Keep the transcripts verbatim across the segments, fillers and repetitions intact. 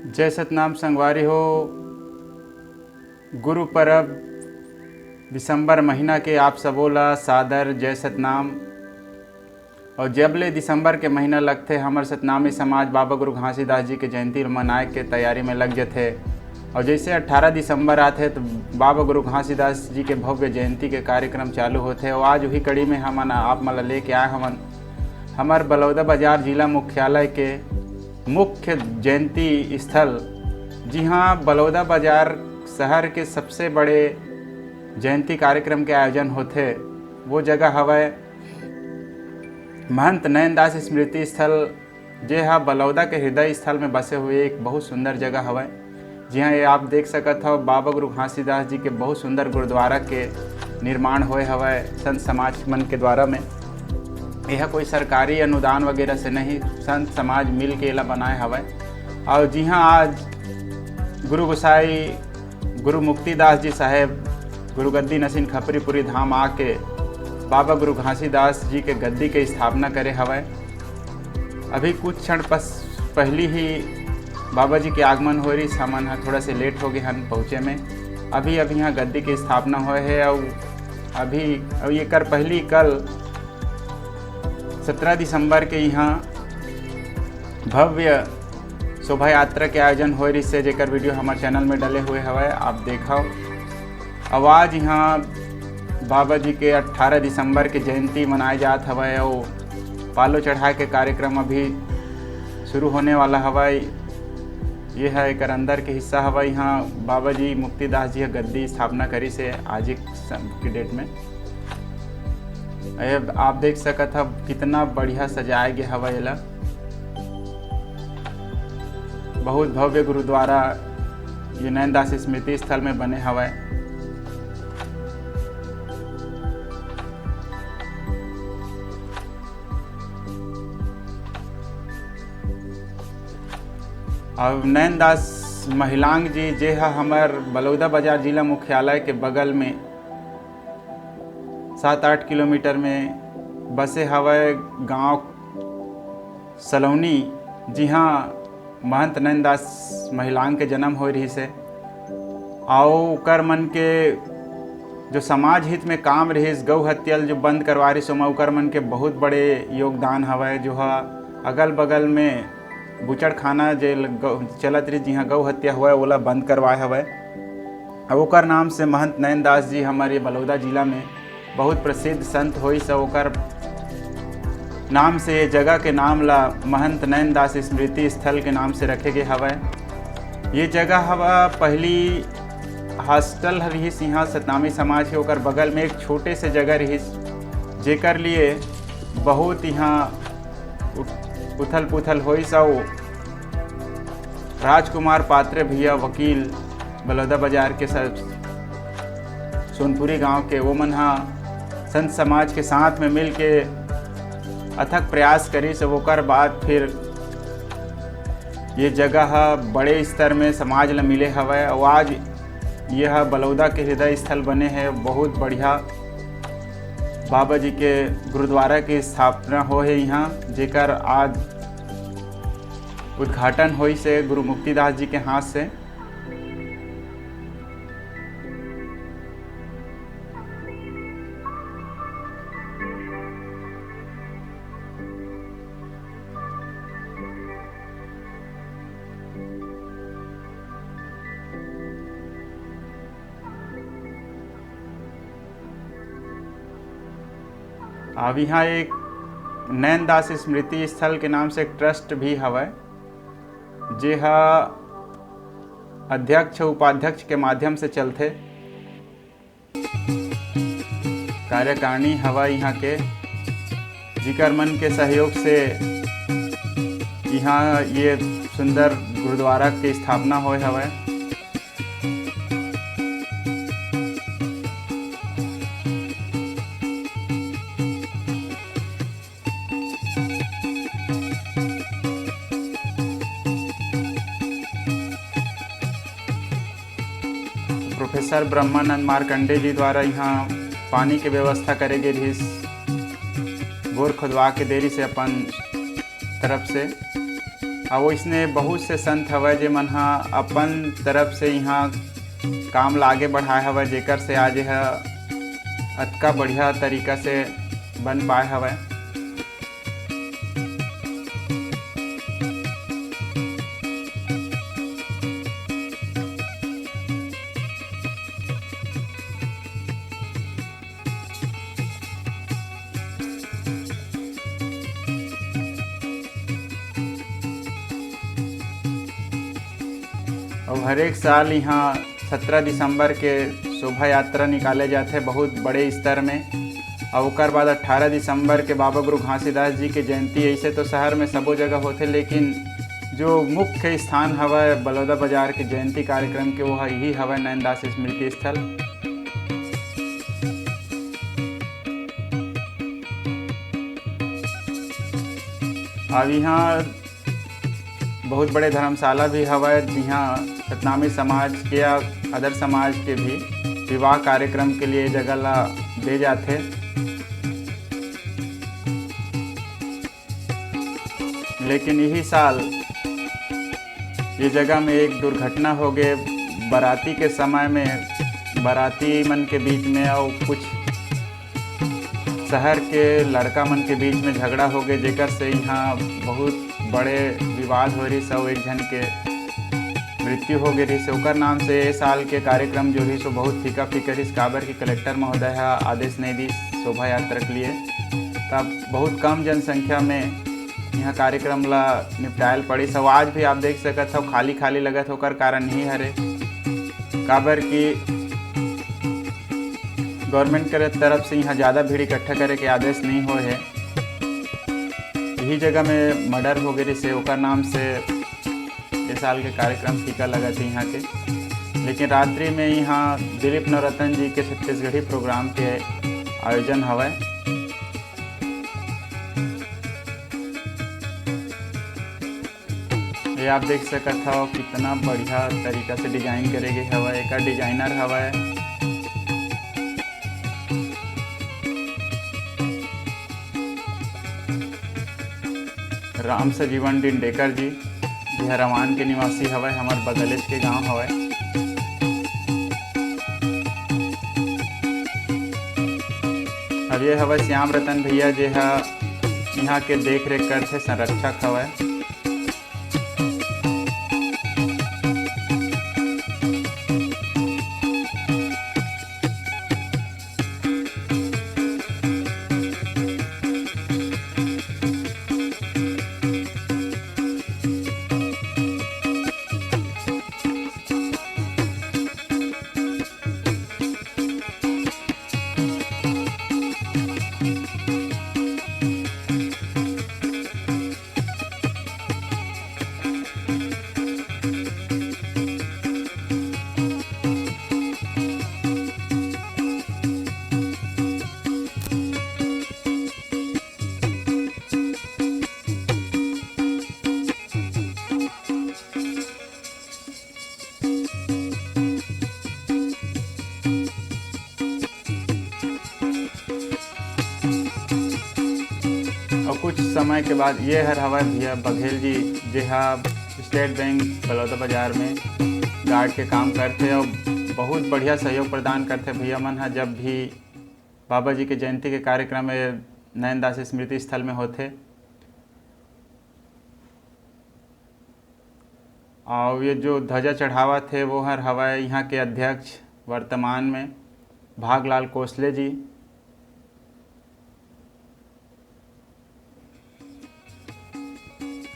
जय सतनाम संगवारी हो, गुरु परब दिसंबर महीना के आप सबो ला सादर जय सतनाम। और जब ले दिसंबर के महीना लगथे, हमर सतनामी समाज बाबा गुरु घासीदास जी के जयंती मनाए के तैयारी में लग जथे। और जैसे अट्ठारह दिसंबर आथे, तो बाबा गुरु घासीदास जी के भव्य जयंती के कार्यक्रम चालू होथे। और आज वही कड़ी में हमन आप मन ला लेके आए हवन हमर बलौदा बाजार जिला मुख्यालय के मुख्य जयंती स्थल, जिहां बलौदा बाजार शहर के सबसे बड़े जयंती कार्यक्रम के आयोजन होथे, वो जगह हवय महंत नैनदास स्मृति स्थल, जे हा बलौदा के हृदय स्थल में बसे हुए एक बहुत सुंदर जगह हवय। जिहां ये आप देख सकत हव, बाबा गुरु घासीदास जी के बहुत सुंदर गुरुद्वारा के निर्माण होए हवय संत समाज मन के द्वारा में। यह कोई सरकारी अनुदान वगैरह से नहीं, संत समाज मिल के एला बनाए हवय। और जिहां आज गुरु गोसाई गुरु मुक्तिदास जी साहेब गुरु गद्दी नसीन खपरीपुरी धाम आके बाबा गुरु घासीदास जी के गद्दी के स्थापना करे हवय। अभी कुछ क्षण पस पहली ही बाबा जी के आगमन हो रही, हमन ह थोड़ा से लेट हो गए हन पहुँचे में। अभी अभी यहाँ गद्दी के स्थापना होए है। और अभी, और एकर पहली कल सत्रह दिसंबर के यहाँ भव्य शोभा यात्रा के आयोजन होए रिहिस हे, जेकर वीडियो हमर चैनल में डले हुए हवय, आप देखव। अउ आज यहाँ बाबा जी के अट्ठारह दिसंबर के जयंती मनाए जात हवय, अउ पालो चढ़ाए के कार्यक्रम अभी शुरू होने वाला हवय। ये है एकर अंदर के हिस्सा हवय। यहाँ बाबा जी मुक्तिदास जी ह गद्दी स्थापना करिस हे आज एक सम-, के डेट में। ये आप देख सकत हव कितना बढ़िया सजाए गे हवय एला। बहुत भव्य गुरुद्वारा ये नैनदास स्मृति स्थल में बने हवय। अब नैनदास महिलांग जी, जे ह हमर बलौदा बाजार जिला मुख्यालय के बगल में सात आठ किलोमीटर में बसे हवय गांव सलौनी, जिहां महंत नैनदास महिलांग के जन्म होए रिहिस हे। अउ ओकर मन के जो समाज हित में काम रिहिस, गौ हत्या ल जो बंद करवा रिहिस, ओमा ओकर मन के बहुत बड़े योगदान हवय, जो ह अगल बगल में बुचड़खाना जे ल-, गौ, चलत रिहिस, जिहां गौ हत्या होवय, ओला बंद करवाए हवय। अउ ओकर नाम से महंत नैनदास जी हमर ये बलौदा जिला में बहुत प्रसिद्ध संत होइस, अउ ओकर नाम से ये जगह के नाम ला महंत नैनदास स्मृति स्थल के नाम से रखे गे हवय। ये जगह हवा पहली हॉस्टल ह रिहिस इहाँ सतनामी समाज के, ओकर बगल में एक छोटे से जगह रिहिस, जेकर लिए बहुत इहाँ उथ-, उथल पुथल होइस अउ राजकुमार पात्रे भैया वकील बलौदा बाजार के स-, सोनपुरी गांव के, वो मन हा संत समाज के साथ में मिल के अथक प्रयास करिस। ओकर बाद फिर ये जगह ह बड़े स्तर में समाज ल मिले हवय अउ आज यह बलौदा के हृदय स्थल बने हे। बहुत बढ़िया बाबा जी के गुरुद्वारा की स्थापना हो हे इहाँ, जेकर आज उद्घाटन होइस हे गुरु मुक्तिदास जी के हाथ से। अब इहाँ एक नैनदास स्मृति स्थल के नाम से एक ट्रस्ट भी हवय, जे ह अध्यक्ष उपाध्यक्ष के माध्यम से चलथे। कार्यकारिणी हवय इहाँ के, जिकर मन के सहयोग से इहाँ ये सुंदर गुरुद्वारा के स्थापना होय हवय। प्रोफेसर ब्रह्मानंद मार्कंडे जी द्वारा इहाँ पानी के व्यवस्था करे गे रिहिस, बोर खोदवा के दे रिहिस हे अपन तरफ से। अउ इसने बहुत से संत हवय, जे मन ह अपन तरफ से इहाँ काम ला आगे बढ़ाए हवय, जेकर से आज यह अतका बढ़िया तरीका से बन पाए हवय। अउ हरेक साल इहाँ सत्रह दिसंबर के शोभा यात्रा निकाले जाथे बहुत बड़े स्तर में। अउ ओकर बाद अट्ठारह दिसंबर के बाबा गुरु घासीदास जी के जयंती। ऐसे तो शहर में सबो जगह होथे, लेकिन जो मुख्य स्थान हवय बलौदा बाजार के जयंती कार्यक्रम के, वो ह-, यही हवय नैनदास स्मृति स्थल। अब इहाँ बहुत बड़े धर्मशाला भी हवय, जिहाँ सतनामी समाज के या other समाज के भी विवाह कार्यक्रम के लिए जगह ला दे जाथे। लेकिन यही साल ये जगह में एक दुर्घटना हो गए। बाराती के समय में बाराती मन के बीच में और कुछ शहर के लड़का मन के बीच में झगड़ा हो गए, जेकर से यहाँ बहुत बड़े विवाद हो रही। सौ एक झन के मृत्यु हो गए रहिस। ओकर नाम से ए साल के कार्यक्रम जो रहिस, वो बहुत फीका फीका रहिस, काबर कि कलेक्टर महोदय ह आदेश नहीं दिस शोभा यात्रा के लिए। तब बहुत कम जनसंख्या में यहाँ कार्यक्रम ला निपटायल पड़िस। अउ आज भी आप देख सकत हव, खाली खाली लगत हे, ओकर कारण ही हरे, काबर कि गवर्नमेंट के तरफ से यहाँ ज़्यादा भीड़ इकट्ठा करे के आदेश नहीं होए हे। यही जगह में मर्डर हो गए रहिस हे, ओकर नाम से ये साल के कार्यक्रम फीका लगत हे यहाँ के। लेकिन रात्रि में यहाँ दिलीप नवरत्न जी के छत्तीसगढ़ी प्रोग्राम के आयोजन हवय। ये आप देख सकत हव, कितना बढ़िया तरीका से डिजाइन करे गे हवय। एकर डिजाइनर हवय राम सजीवन डिंडेकर जी, जे ह रवान के निवासी हवय, हमर बगलेच के गांव हवय। अब ये हवय श्याम रतन भैया, जे ह इहाँ के देख रेख करथे, संरक्षक हवय। और कुछ समय के बाद ये हर हवय भैया बघेल जी, जे हा स्टेट बैंक बलौदा बाजार में गार्ड के काम करथे और बहुत बढ़िया सहयोग प्रदान करथे। भैया मन हा जब भी बाबा जी के जयंती के कार्यक्रम में नैनदास स्मृति स्थल में होथे, अउ ये जो ध्वजा चढ़ावत हे, वो हर हवय इहाँ के अध्यक्ष वर्तमान में भागलाल कोसले जी।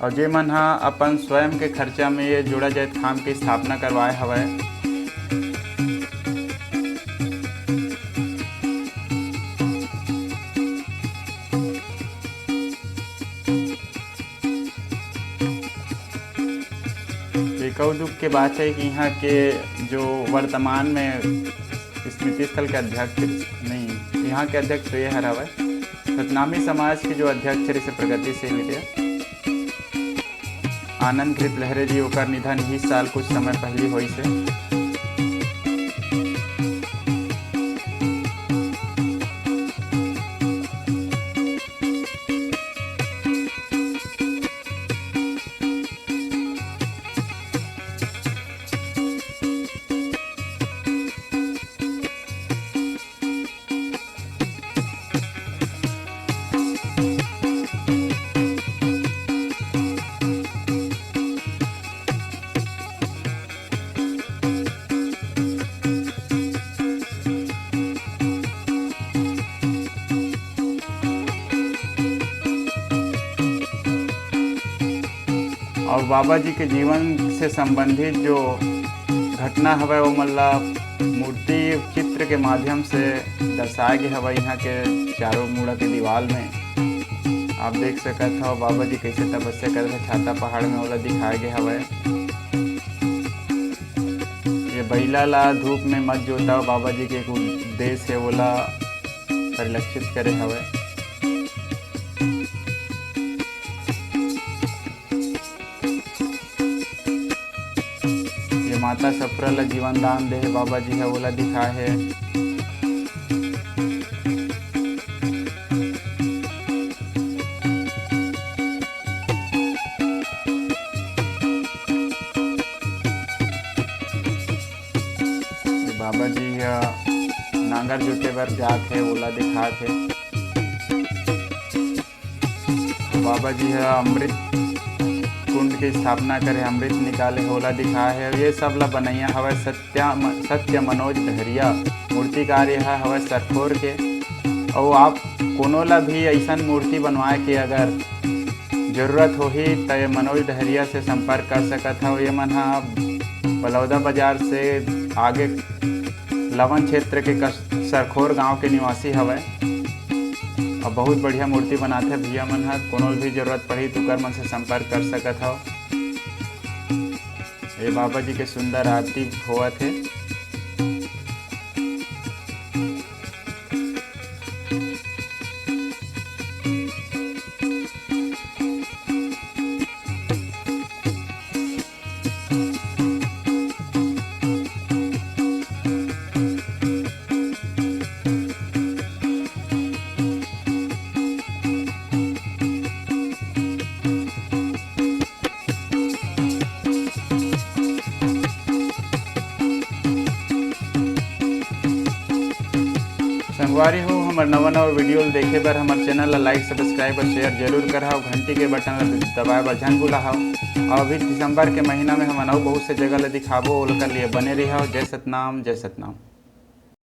अउ जे मन ह अपन स्वयं के खर्चा में ये जोड़ा जाए खाम के स्थापना करवाए हवय। एक अउ दुख के बात है कि यहाँ के जो वर्तमान में स्मृति स्थल के अध्यक्ष नहीं, यहाँ के अध्यक्ष तो ये हर हवय, सतनामी समाज के जो अध्यक्ष रहिस हे प्रगतिशील के आनंद कृत लहरे जी, ओकर निधन इस साल कुछ समय पहली होइस हे। और बाबा जी के जीवन से संबंधित जो घटना हवय, वो मन ला मूर्ति चित्र के माध्यम से दर्शाए गे हवय। यहाँ के चारों मुड़ा के दीवाल में आप देख सकत हव, बाबा जी कैसे तपस्या करत हे छाता पहाड़ में, ओला दिखाए गे हवय। ये बइला ला धूप में मत जोताओ, बाबा जी के एक उपदेश है, ओला परिलक्षित करे हवय। ये माता सफरा ला जीवन दान दे हे बाबा जी ह, ओला दिखाए हे। ये बाबा जी ह नांगर जोते बर जात हे, ओला दिखात हे। बाबा जी ह अमृत कुंड के स्थापना करे, अमृत निकाले, ओला दिखाए हे। ये सब ला बनैया हवय सत्या-, सत्य मनोज डहरिया, मूर्तिकार ये ह हवय सरखोर के। अउ आप कोनो ला भी अइसन मूर्ति बनवाए के अगर जरूरत होही, त ये मनोज डहरिया से संपर्क कर सकत हव। ये मन ह बलौदा बाजार से आगे लवन क्षेत्र के कस-, सरखोर गांव के निवासी हवय। अउ बहुत बढ़िया मूर्ति बनाथे भैया मन ह। कोनो भी जरूरत पड़ही, त उकर मन से संपर्क कर सकत हव। ये बाबा जी के सुंदर आरती होवत हे। संगवारी हो, हमर नवा नवा video ल देखे बर हमर channel ला like, subscribe और share जरूर करहव। घंटी के button ला दबाए बर झन भुलाहव। और अभी दिसंबर के महीना में हमन अउ बहुत से जगह ला दिखाबो, ओकर लिए बने रहिहव। जय सतनाम, जय सतनाम।